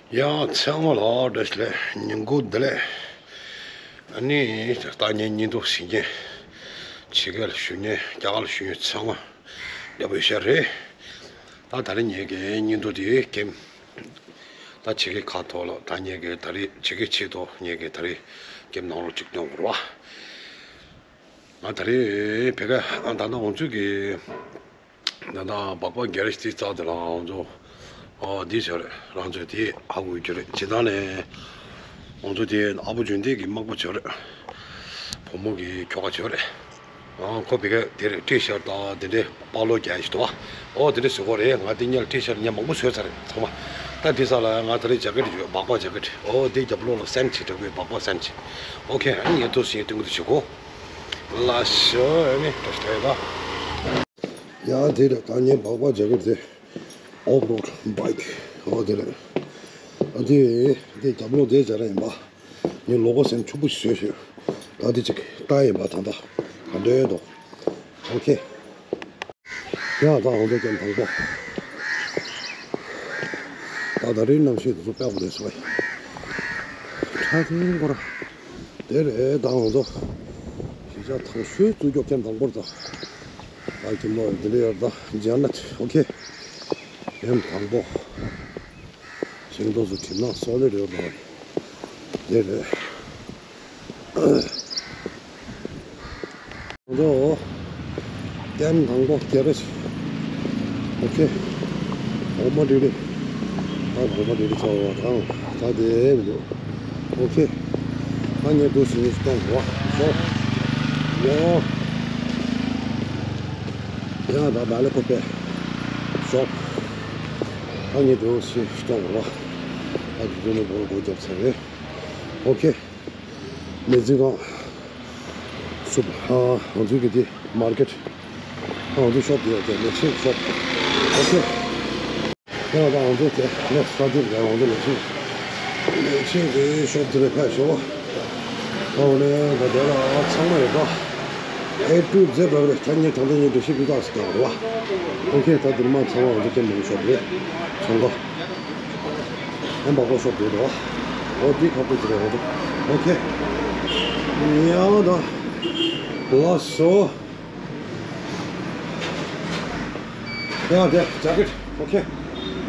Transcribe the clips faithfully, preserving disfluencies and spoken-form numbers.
ཡང་ཚང་མ་ལ་བཀྲ་ཤིས་བདེ་ལེགས། ཉིན་གུང་བདེ་ལེགས། ཨ་ནི་ད་ངའི་བརྙན་ཐུང་གཟིགས་མཁན་ཕྱི་རྒྱལ་ལ་བཞུགས་མཁན་རྒྱ་གར་ལ་བཞུགས་མཁན་ཚང་མ་ཡག་པོ་ཡོད་ཤག་རེད། ད་ད་རེས་ངེད་ཀྱི་བརྙན་ཐུང་དེ་གེམ་ད་ཕྱི་རྒྱལ་ཁ་ཐོག་ལ་ད་ངེད་ཀྱི་ད་རེས་ཕྱི་རྒྱལ་ཆེད་དུ་ངེད་ཀྱི་ད་རེས་གེམ་ནང་ལོགས་གཅིག་སྟོན་དགོས་རེད་བ། ང་ད་རེས་བེ་ག་ད་ལྟ་ང་ཚོའི་གི་ད་ལྟ་སྦག་སྦག་གེ་རེ་ཇི་དེ་རྩ་དེ་ལ་ང་ཚོ་ཨོ་འདི་བྱོས་རེད། རང་ཚོས་དེ་ཧ་གོ་རྒྱུ་རེད། ཇི་ལྟར་ནས་ང་ཚོ་དེ་ཨ་བུ་འཇོན་ལྡན་གྱི་དམག་པ་བྱོས་རེད། བུ་མོ་གི་ཁྱོ་ག་བྱོས་རེད། ཨ་ཁོ་བེ་ག་དེ་རེད། ཊི་ཤར་དང་དེ་འདྲའི་པ་ལོ་རྒྱག་ཞིག་འདུག་བ། ཨོ་དེ་འདྲ་བཟོ་གི་རེད། ང་དེ་སྔོན་ལ་ཊི་ཤར་ངས་མང་པོ་བཟོས་ཚར་རེད་ཚང་མ། ད་དེ་ས་ལ་ང་ད་རེས་ཇེ་ཀེ་ཊི་བྱོས། སྦག་སྦག་ཇེ་ཀེ་ཊི། ཨོ་དེ་རྒྱབ་ལོགས་ལ་སན་བྱེད་འདྲ་པོའི་སྦག་སྦག་སན་བྱེད། ཨོ་ཁེ། ཨ་ནི་ངས་ཐུགས་སུ་ཡིན་སྟོན་གི་འདུག་བྱེད་གོ། ལ་ཤོ་ཨ་ནི་ཏོ་ཤ་ཡ་ད། ཡ་དེ་རེད། ད་ངའི་སྦག་སྦག་ཇེ་ཀེ་ཊི་དེ་ཨོཕ་རོཌ་བྷའི་ཀི། ཨོ་དེ་རེད། ཨ་དེ་དེ་རྒྱབ་ལོགས་དེ་ཇ་ར་ཡིན་པ། ངས་ལོ་གོ་སེམས་ཕྱུག་པོ་ཞིག་བཟོས་ཤོག་ད་དེ་ཅིག་ལྟ་ཡིན་པ་ད་ད་ག་འདྲ་འདུག་ཨོ་ཁེ། ཡ་ད་ང་ཚོ་ཀེམ་དང་པོ། ད་ད་རེས་གནམ་གཤིས་དེ་ཚོ་དཔེ་ཡག་པོ་རེད་སོ། ཁྲ་ཐིང་སྐོར་དེ་རེད། ད་ང་ཚོ་གཞིས་ཆགས་དང་ཤོས་བཙུགས་རྒྱུ་ཀེམ་དང་པོར་ད། ད་ཀེམ་ལོ་དེ་འདྲ་ཡོད་ད་ཇན་ནད། ཨོ་ཁེ། ཀེམ་དང་པོ། ཤིང་ཏོག་ཚོ་གྲིབ་ནག་སོག་ལེ་རེད་བ། དེ་རེད། ང་ཚོ་ཀེམ་དང་པོ་གེ་རེ་ཇི། ཨོ་ཁེ། འོ་མ་འདི་རེད། ད་འོ་མ་འདི་རེད་ཚ་བ་དང་ད་དེ་མི་འདུག་ཨོ་ཁེ། ད་ངས་འདུག་སེ་གཏོང་དགོས་པ། ཤོག་ཡོ། ཡང་ད་བ་ལེ་ཀོ་པེ། ཤོག་ད་ངས་འདུག་སེ་གཏོང་དགོས་པ། ད་དེ་ཚོ་ནས་སྒོར་སྒོར་རྒྱབ་ཚར་རེད། ཨོ་ཁེ། མེ་ཛི་ཁང་། སུབ། ཨ་ང་ཚོའི་གི་དེ་མར་ཀེཊ། ཨ་ང་ཚོའི་ཤོབ་དེ་ཡོད་དེ་ལེགས་ཤིང་ཤོབ། ཨོ་ཁེ། ཡང་ད་ང་ཚོ་དེ་ནེག་སི་ཊི་ས་ཐིག་རེད། ང་ཚོ་ལེགས་ཤིང་། ལེགས་ཤིང་གི་ཤོབ་དེ་རེད། ཕེབས་ཤོག་ཨ་འོ་ནས་ད་དེ་ལ་ཚང་མ་ཡོད་པ། ཨེ་ཊུ་ཛེ་ཌི་རེད། ད་ངས་ད་ལྟ་ངས་འགྲེལ་བཤད་ཕུལ་ཐག་ཟིག་རྒྱག་རོགས། ཨོ་ཁེ། ད་འདིར་མ་ཚང་མ་ང་ཚོ་ཀེམ་ནང་ཤོབ་རེད། ཚོང་ཁང་། ཨེ་འབག་པ་ཤོབ་དེ་རེད་བ། ཨོ་དེ་ཁ་པོ་དེ་རེད་བ། ཨོ་ཁེ། ཡང་ད། ལགས་སོ། ཡང་དེ་ཇེ་ཀེཊ། ཨོ་ཁེ།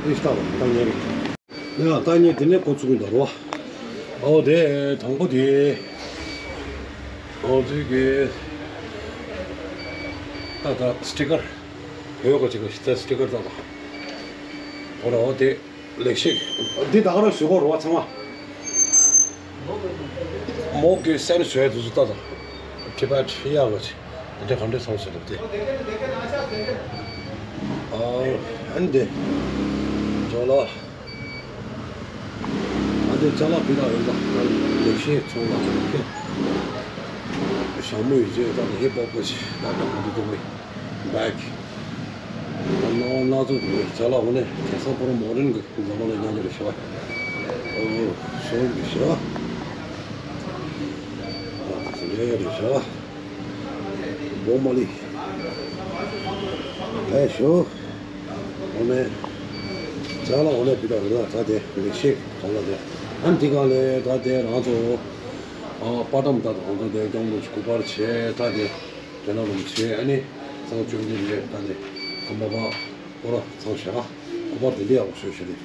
ཨེ་ཤི་ཏ་བ་ད་ཉེ་རེད། ཡང་ད་ངས་དེ་ནས་འགོ་ཚུགས་ཀྱི་འདུག་རོ། ཨོ་དེ་དང་པོ་དེ། ཨོ་དེ་གི་ད་ད་སི་ཊི་ཀར། བོད་ག་ཅིག་གི་སི་ཊི་ཀར་ད་ད། ཨོ་ར་ཨོ་དེ་ལེགས་ཤིག་འདི་ད་ག་རང་ཞུ་གོ་རོ་བ་ཚང་མ། མོ་གི་སེམས་བཟོས་དུས་སུ་ད་ད། ཁྱི་པ་ཁྱི་ཡག་གི་ཆེ། འདི་ག་འདྲ་སོང་ཟེར་ལབ་དེ། ཨ་ཨན་དེ། ཇོ་ལ། ཨ་དེ་ཅ་ལག་སྤུས་དག་ཡོད་པ། ལེགས་ཤིང་ཚོང་ལ་ཁེ། ཞྭ་མོ་ཡོད་ཚད་ད་ནི་ཧིབ་ཧོབ་པོ་ཆེ། ད་ད་ག་འདི་འདུག་མེད། བེག་ད་ནོ་ན་ཚོ་འདུག་ཅ་ལག་འོ་ནས་དེང་སང་ཁོ་རང་མོ་ཌན་གི་འཛམ་གླིང་ལ་ཉམས་ཀྱི་རེད་ཤག་ཨོ་ཤོར་གི་ཤག་ད་དེ་ཚོ་ལས་རེད་ཤག་འོ་མ་ལི། ཨེ་ཤོ། འོ་ནས། ཅ་ལག་འོ་ནས་སྤུས་དག་རེད་ལ། ད་དེ་ལེགས་ཤིག་གང་ལ་དེ། ཨ་འདི་གང་ལས་ད་དེ་རང་ཚོ། ཨ་པ་ཏམ་ད་དང་ད་དེ་སྐྱོང་ལོ་ཆུ་སྐུ་པར་བྱས། ད་དེ་དེ་ན་ལོ་བྱས། ཨ་ནི་ཚང་བཅོས་འདི་རེད། ད་དེ་ཁམས་པ་པ་ཁོ་ར་ཚང་བྱས། ཨ་སྐུ་པར་དེ་འདི་ཡག་པོ་བཟོས་བྱས་རེད།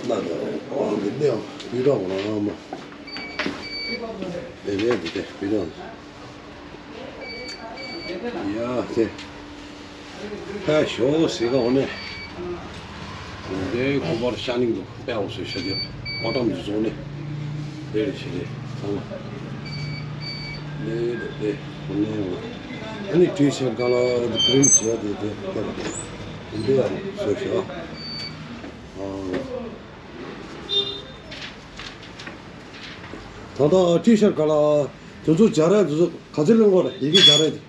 ལ་ད་ཨ་འདི་འདི་ཡང་སྤུས་དག་འོ་ན་མ། དེ་རེད། འདི་དེ་སྤུས་དག་ཡ་དེ། ཕ་ཞོ་ཟེར་ག་འོ་ནས། དེ་ཁོ་པར་ཤ་ནིང་དུ་དཔེ་འོ་སོ་ཤ་དེ་པ་ཏམ་དུ་བཟོ་ནས། དེ་རེད་ཤི་རེད་ཚང་མ། དེ་རེད་དེ་འོ་ནས་འོ། ཨ་ནི་ཊི་ཤར་ག་ལ་དེ་པི་རིན་ཊི་བྱས་དེ་དེ་དེ་རེད། དེ་འདྲ་ཡང་བཟོ་ཤ། ཨ། ད་ལྟ་ཊི་ཤར་ག་ལ་དེ་ཚོ་སྦྱར་ཡ་དེ་ཚོ་ག་ཚོད་ལེན་དགོས་རེད། ཡི་གེ་སྦྱར་ཡ་དེ།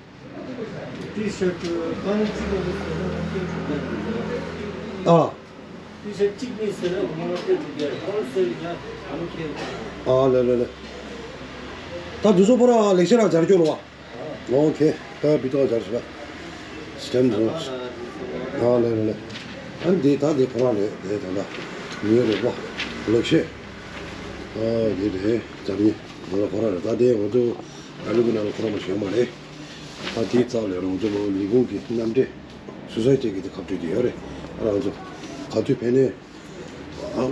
ཊི་ཤར་གང་གཅིག་ལ་ཨ། ཊི་ཤར་གཅིག་མིན་ཟེར་ན་ངོ་མ་སྟེར་ཐུབ་ཀྱི་རེད། གང་ཟེར་ན་ཨ་ནི་ཁྱེད། ཨ་ལེ་ལེ་ལེ། ད་དེ་ཚོ་པོ་ར་ལེགས་ཤ་ར་སྦྱར་རྒྱུ་རེད་བ། ཨོ་ཁེ། ད་བི་ཏོག་སྦྱར་ཤི་བ། སི་ཊེམ་བཟོ། ཨ་ལེ་ལེ་ལེ། ཨ་ནི་དེ་ད་དེ་ཁོ་རང་རེད་དེ་ད་ལྟ། ཡོད་རེད་པ། ལེགས་བཤད། ཨ་དེ་རེད། འཇར་མན་ནང་ལ་ཁོ་རང་རེད། ད་དེ་ང་ཚོ་ཨ་ལུ་གི་ནང་ལ་ཁོ་རང་མ་ཞོན་མ་རེད། ད་དེའི་རྩ་ལས་རང་ཚོ་ལོ་ལས་ཁུངས་ཀྱི་མཉམ་འབྲེལ་སུ་སའི་ཊི་གི་དེ་ཁ་བྲལ་དེ་ཡོད་རེད། ཨ་རང་ཚོ་ག་དུས་ཕན་ནས་ཨ་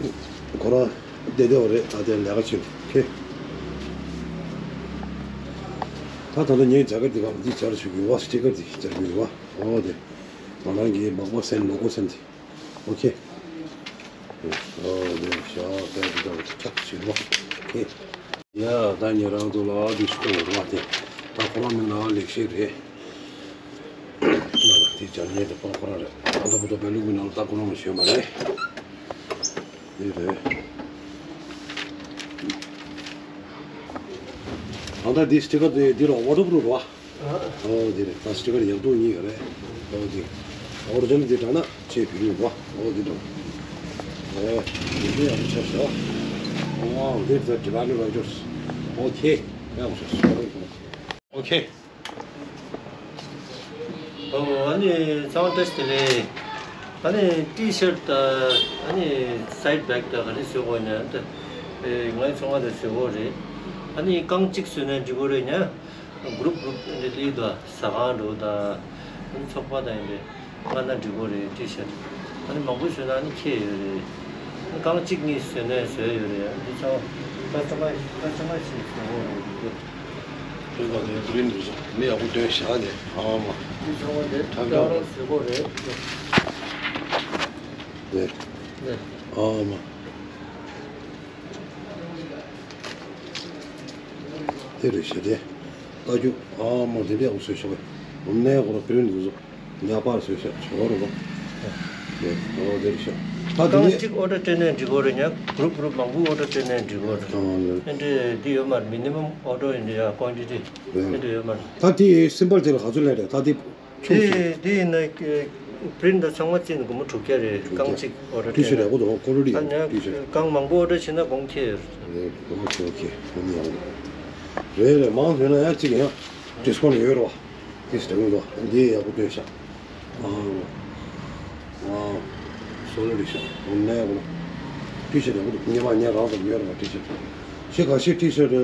ཁོ་རང་བསྡད་བསྡད་པ་རེད། ད་དེ་ལས་ཀ་བྱེད་ཁེ། ད་ད་ལྟ་ངས་རྒྱ་གར་འདི་ག་འདི་སྦྱར་བཅུག་གི་ཡོད་པ། སི་ཊི་ཀར་འདི་སྦྱར་གི་ཡོད་པ། ཨོ་དེ་ང་རང་གི་མག་པ་སེན་ལོ་གོ་སེན་དེ། ཨོ་ཁེ། ཨོ་དེ་ཤ་དེ་དེ་དེ་ཁྲག་ཞིག་ལོ་ཁེ། ཡ་ད་ཉེ་རང་ཚོ་ལ་འདི་སྐོར་བ་དེ་ད་ཁོ་རང་མིང་ལ་ལེགས་བཤད་རེད། དེ་སྦྱར་ཉེ་དེ་ཁོ་རང་རེད། ད་ད་བུ་ད་བེ་ལུག་གི་ནང་ལ་ད་ཁོ་རང་ལ་ཞོན་པ་རེད། འདི་རེད། ཨ་ད་འདི་སི་ཊི་ཀར་དེ་འདི་རུ་ཝ་ཊར་པུ་རུཕ་རེད་པ། ཨོ་འདི་རེད། ད་སི་ཊི་ཀར་ཡག་པོ་གཉིས་ཡོད་རེད། ཨོ་འདི་ཨོ་རི་ཇི་ནལ་འདི་དྲངས་ན་ཆེས་བུད་མེད་པ། ཨོ་འདི་དྲངས། ཨེ་འདི་ཡག་པོ་ཆགས་ཤག་ཨོ་འདི་ད་ཌི་ཝན་ཌལ་རའི་ཌར་སི། ཨོ་ཁེ། ཡག་པོ་ཆགས་སོང་། ཨོ་ཁེ། ཨོ་ཨ་ནི་གཙང་བཀྲ་ཤིས་བདེ་ལེགས། ཨ་ནི་ཊི་ཤར་ཊི་དང་ཨ་ནི་སའིཌ་བེག་དང་ག་རེ་བཟོ་དགོས་ན་ད་ཨེ་ངའི་ཚོང་ཁང་དུ་བཟོ་དགོས་རེད། ཨ་ནི་རྐང་གཅིག་བཟོས་ན་འགྲིག་གི་རེད་ཉ། གུ་རུབ་གུ་རུབ་ཨེ་འདྲ་སླེབས་འདུག་ཟ་ཁང་འགྲོ་དང་ཨ་ནི་ཚོགས་པ་དང་ཨེ་འདྲ་མངགས་ན་འགྲིག་གི་རེད། ཊི་ཤར་ཊི་ཨ་ནི་མང་པོ་བཟོས་ན་ཨ་ནི་ཁྱད་ཡོད་རེད། ཨ་ནི་རྐང་གཅིག་གཉིས་བཟོས་ན་བཟོས་ཡོད་རེད། ཨ་ནི་འདི་ཚོ་ཀ་སི་ཊ་མའི་ཛི་ཀ་སི་ཊ་མའི་ཛི་བྱེད་དགོས་རེད། དེ་ག་ནས་པི་རིན་ཊི་བཟོ་མི་ཡག་པོ་སྟོན་བཞག་ནས་ཨ་མ། དེ་ཚང་མ་དེ་ཁྲག་ཁྲག་ཁྲག་བཟོ་དགོས་རེད། དེ་ནས་ཨ་མ། དེ་རེད་ཤག་དེ། ལྟ་རྒྱུ་ཨ་མ་དེ་འདྲ་ཡག་པོ་བཟོས་ཤག་པས། འོ་ནས་ཁོ་ར་པི་རིན་ཊི་བཟོ་ཉག་པར་བཟོས་ཤག་ཆོག་རེད་པ། དེ་ཨོ་དེ་རེད་ཤག་ད་དེ་རྐང་ནས་གཅིག་ཨོ་ཌར་སྤྲད་ནའི་འགྲིག་གི་རེད་ཉ། གུ་རུབ་གུ་རུབ་མང་པོ་ཨོ་ཌར་སྤྲད་ནའི་འགྲིག་གི་རེད། ཨ་ཨེ་འདྲ་འདི་ཡོད་མ་རེད། མི་ནི་མམ་ཨོ་ཌར་ཨེ་འདྲ་ཡ་ཀོན་ཊི་ཊི་ཨེ་འདྲ་ཡོད་མ་རེད། ད་དེ་སིམ་པལ་དེ་ལ་ག་ཚོད་ལས་རེད། ད་དེ་ཆུང་ཞིག་དེ་དེ་ཡིན་ན་པི་རིན་ཊི་དང་ཚང་མ་བརྩིས་ན་སྒོར་མོ་དྲུག་བརྒྱ་རེད། རྐང་གཅིག་ཨོ་ཌར་ཊི་ཤར་ཊི་ཡག་པོ་འདུག་ཀོ་ལི་ཊི་ད་ཡག་ཉ་ཊི་ཤར་ཊི། རྐང་མང་པོ་ཨོ་ཌར་བྱས་ན་གོང་ཁེ་ཡོད་རེད། རེད། ཨོ་ཁེ་ཨོ་ཁེ། ཨོ་ནི་ཡག་རེད། རེད་རེད། མང་ཐོན་ན་ཡང་གཅིག་ཡང་ཌི་སི་ཀའུན་ཊི་ཡོད་རེད་པ། ཏིས་དྲན་གྱི་འདུག་འདི་ཡག་པོ་སྟོན་ཤག་ཨ་ཨ་སོ་ལོ་རེད་ཤག་འོ་ནས་གོ་ན་ཊི་ཤར་ཊི་ཡག་པོ་འདུག་ངས་མ་ཉན་རང་ཙམ་ཉོས་རེད་པ། ཊི་ཤར་ཊི་ཤི་ཁ་ཤས་ཊི་ཤར་ཊི་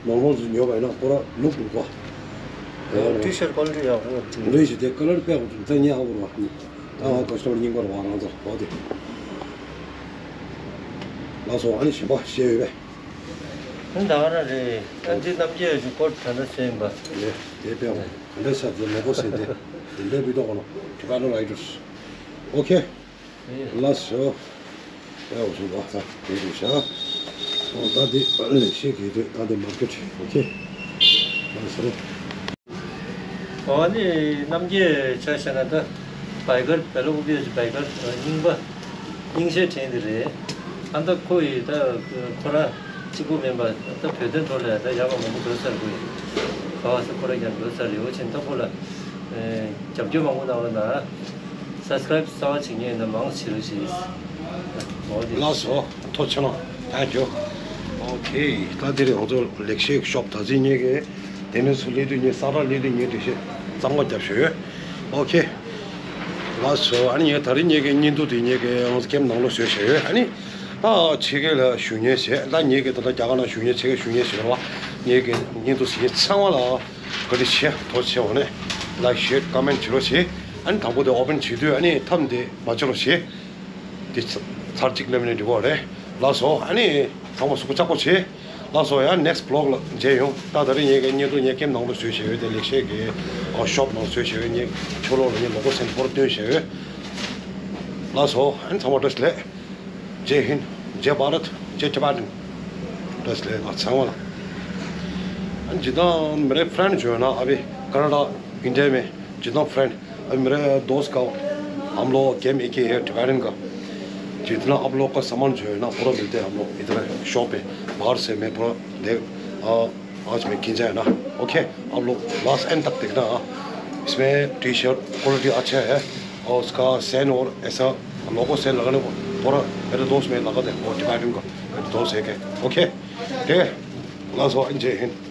ནོར་མལ་ཙམ་ཉོས་པ་ཡིན་ན་ཁོ་ར་ལུག་འདུག་པ། ཨ་ཊི་ཤར་ཊི་ཀོ་ལི་ཊི་ཡག་པོ་རེད་ཤག་དེ་ཀ་ལར་དཔེ་ཡག་པོ་འདུག་ད་ཉན་ཨ་བོར་བ། ད་ང་ཀ་སི་ཊ་མར་རྙིང་པ་རེད་པ། རང་ཙམ་གོ་དེ། ལགས་སོ། ཨ་ནི་གཞན་པ་བཤད་ཡོད་པས། ཨ་ནི་ད་ག་རང་རེད། ཨ་ནི་འདི་རྣམ་རྒྱལ་ཞུ་སྐོར་ད་ལྟ་ཟེར་ཡིན་པ། རེད། དེ་དཔེ་ཡག་པོ། ག་འདྲ་ཆགས་ཚེ་མོ་པོ་སེ་དེ་དེ་འདྲའི་བི་ཌི་ཡོ་གོ་ནོ་ཊི་བ་ནོ་རའི་ཌར་སི། ཨོ་ཁེ། ལགས་སོ། ཡག་པོ་བྱུང་བ་ད་དེ་རེད་ཤག་ཨོ་ད་དེ་ལེགས་བཤད་གི་རེད། ད་དེ་མར་ཀེ་ཊི། ཨོ་ཁེ། ལགས་སོ། ཨོ་ནི་རྣམ་རྒྱལ་ཆ་བཞག་ན་ད་བྷའི་ཀར་བེ་ལ་ཨུ་པི་ཡ་ཅི་བྷའི་ཀར་རྙིང་པ། རྙིང་ཞེན་དྲན་དེ་རེད། ཨ་ད་ཁོ་ཡི་ད་ཁོ་རང་གཅིག་པུ་མིན་པ་ད་བོད་དོན་ཐོག་ལ་ད་ཡག་པ་མང་པོ་འགྲོ་ཚར་དགོས་ཡིན། ག་བ་ས་ཁོ་རང་ཀྱང་འགྲོ་ཚར་རེད། འོ་ཆེན་ད་ཁོ་ལ་རྒྱབ་སྐྱོར་མང་པོ་གནང་རོགས་གནང་། སབ་སི་ཀ་རའིབ་གསར་པ་བྱེད་མཁན་ཡིན་ན་མང་བྱེད་རོགས་བྱེད། འོ་དེ། ལགས་སོ། ཐུགས་རྗེ་ཆེ་གནང་། ཐེང་ཀིའུ། ཨོ་ཁེ། ད་དེ་རིང་ང་ཚོ་ལེགས་བཤད་ཤོབ་ད་ཅི་ཉེ་གི་དེ་ནས་ཚུར་སླེབས་དུས་ངས་ས་ར་སླེབས་དུས་ངས་འགྲེལ་བཤད་གཙང་མ་བརྒྱབ་ཤོད། ཨོ་ཁེ། ལགས་སོ། ཨ་ནི་ངས་ད་རིང་ངེད་ཀྱི་བརྙན་ཐུང་དེ་ངེད་ཀྱི་ང་ཚོ་ཀེམ་ནང་ལོགས་བཟོས་བཞག་ཡོད། ཨ་ནི་ད་ཕྱི་རྒྱལ་ལ་བཞུགས་མཁན་བྱས། ད་ངེད་ཀྱི་ད་ལྟ་རྒྱ་གར་ནང་བཞུགས་མཁན་ཕྱི་རྒྱལ་བཞུགས་མཁན་བྱས་རེད་པ། ངེད་ཀྱི་བརྙན་ཐུང་གཟིགས་མཁན་ཚང་མ་ལ་བཀའ་དྲིན་ཆེ། ཐུགས་རྗེ་ཆེ། འོ་ནས་ལའིཀ་ཤེར་ཀོ་མེན་ཊི་བྱེད་རོགས་བྱེད། ཨ་ནི་དང་པོ་དེ་ཨོ་པན་བྱེད་དུས་ཨ་ནི་ཐབས་འདི་མ་བྱེད་རོགས་བྱེད། དེ་ཚ་ཚར་གཅིག་སླེབས་ནས་འགྲིག་གོ་རེད། ལགས་སོ། ཨ་ནི་ཚང་མ་གཟུགས་པོ་ལྕགས་པོ་བྱེད། ལགས་སོ། ཡང་ནེག་སི་ཊི་བི་ལོག་ལ་མཇལ་ཡོང་། ད་ད་རེས་ངེད་ཀྱི་བརྙན་ཐུང་ངས་ཀེམ་ནང་ལ་བཟོས་བཞག་ཡོད། དེ་ལེགས་བཤད་ཀྱི་ཨ་ཤོབ་ནང་བཟོས་བཞག་ཡོད། ངས་ཕྱི་ལོགས་ལ་ངས་ལོ་གོ་སེན་ཊར་སྟོན་བཞག་ཡོད། ལགས་སོ། ཨ་ནི་ཚང་མ་བཀྲ་ཤིས་བདེ་ལེགས། ཇེ་ཧིན། ཇེ་བྷ་རད། ཇེ་ཊི་བྷེ་ཊན། བཀྲ་ཤིས་བདེ་ལེགས་ཚང་མ་ལ། ཨ་ནི་ཇི་ལྟར་མེ་རེ་ཕ་རེན་ཌི་ཇོ་ན་ཨ་བི་ཀ་ན་ཌ་ཨིན་ཌི་ཡ་མེ། ཇི་ལྟར་ཕ་རེན་ཌི། اب میرے دوست کا ہم لوگ گیم ایک ہی ہے ٹبیٹن کا۔ جتنا آپ لوگ کا سامان جو ہے نا، پورا ملتے ہیں ہم لوگ ادھر ہے، شاپ ہے، باہر سے میں پورا دیکھ، آ، آج میں کھینچا ہے نا۔ اوکے، آپ لوگ لاسٹ اینڈ تک دیکھنا، ہاں۔ اس میں ٹی شرٹ کوالٹی اچھا ہے اور اس کا سین اور ایسا لوگو سین لگانے کو پورا میرے دوست میں لگا دے، وہ ٹبیٹن کا میرے دوست ہے کہ، اوکے، ٹھیک ہے، لاسٹ وہ، جے ہند۔